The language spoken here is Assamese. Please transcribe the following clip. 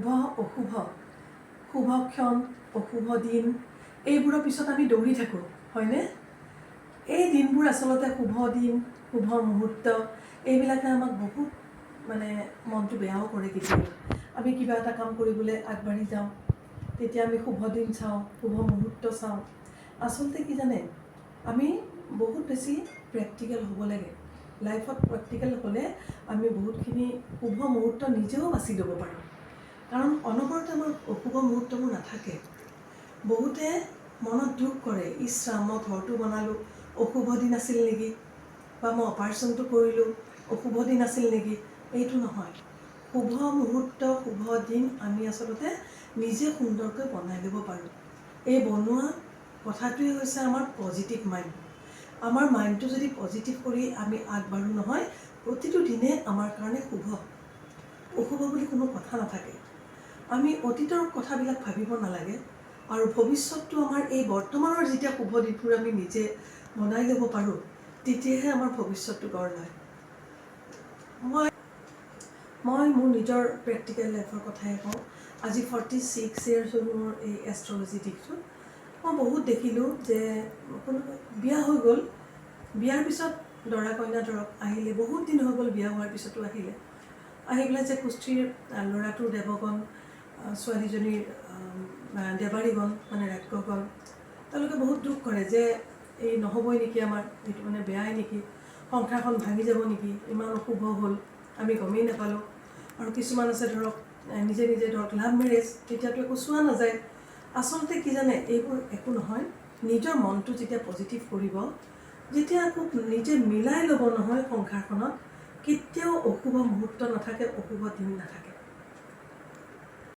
শুভ অশুভ, শুভক্ষণ অশুভ দিন, এইবোৰৰ পিছত আমি দৌৰি থাকোঁ, হয়নে? এই দিনবোৰ আচলতে শুভ দিন, শুভ মুহূৰ্ত, এইবিলাকে আমাক বহুত মানে মনটো বেয়াও কৰে কেতিয়াবা। আমি কিবা এটা কাম কৰিবলৈ আগবাঢ়ি যাওঁ, তেতিয়া আমি শুভ দিন চাওঁ, শুভ মুহূৰ্ত চাওঁ। আচলতে কি জানে, আমি বহুত বেছি প্ৰেক্টিকেল হ'ব লাগে লাইফত। প্ৰেক্টিকেল হ'লে আমি বহুতখিনি শুভ মুহূৰ্ত নিজেও বাছি ল'ব পাৰোঁ, কাৰণ অনবৰতে আমাৰ অশুভ মুহূৰ্তবোৰ নাথাকে। বহুতে মনত দুখ কৰে, "ইছ ৰাম, মই ঘৰটো বনালোঁ, অশুভ দিন আছিল নেকি?" বা "মই অপাৰেশ্যনটো কৰিলোঁ, অশুভ দিন আছিল নেকি?" এইটো নহয়। শুভ মুহূৰ্ত, শুভ দিন আমি আচলতে নিজে সুন্দৰকৈ বনাই ল'ব পাৰোঁ। এই বনোৱা কথাটোৱে হৈছে আমাৰ পজিটিভ মাইণ্ড। আমাৰ মাইণ্ডটো যদি পজিটিভ কৰি আমি আগবাঢ়োঁ নহয়, প্ৰতিটো দিনে আমাৰ কাৰণে শুভ। অশুভ বুলি কোনো কথা নাথাকে। আমি অতীতৰ কথাবিলাক ভাবিব নালাগে আৰু ভৱিষ্যতটো আমাৰ এই বৰ্তমানৰ যেতিয়া শুভ দিনবোৰ আমি নিজে বনাই ল'ব পাৰোঁ, তেতিয়াহে আমাৰ ভৱিষ্যতটো গঢ় লয়। মই মোৰ নিজৰ প্ৰেক্টিকেল লাইফৰ কথাই কওঁ। আজি 46 ইয়েৰ্ছ হ'ল মোৰ এই এষ্ট্ৰলজি দিশটোত। মই বহুত দেখিলোঁ যে কোনোবা বিয়া হৈ গ'ল, বিয়াৰ পিছত দৰা কইনা ধৰক আহিলে, বহুত দিন হৈ গ'ল বিয়া হোৱাৰ পিছতো আহিলে, আহি পেলাই যে কুষ্ঠিৰ ল'ৰাটোৰ দেৱগণ, ছোৱালীজনীৰ দেৱাৰীগণ, মানে ৰাক্ষগণ, তেওঁলোকে বহুত দুখ কৰে যে এই নহ'বই নেকি আমাৰ এইটো, মানে বেয়াই নেকি, সংসাৰখন ভাঙি যাব নেকি, ইমান অশুভ হ'ল, আমি গমেই নাপালোঁ। আৰু কিছুমান আছে ধৰক নিজে নিজে ধৰক লাভ মেৰেজ, তেতিয়াতো একো চোৱা নাযায়। আচলতে কি জানে, এইবোৰ একো নহয়। নিজৰ মনটো যেতিয়া পজিটিভ কৰিব, যেতিয়া খুব নিজে মিলাই ল'ব নহয়, সংসাৰখনত কেতিয়াও অশুভ মুহূৰ্ত নাথাকে, অশুভ দিন নাথাকে।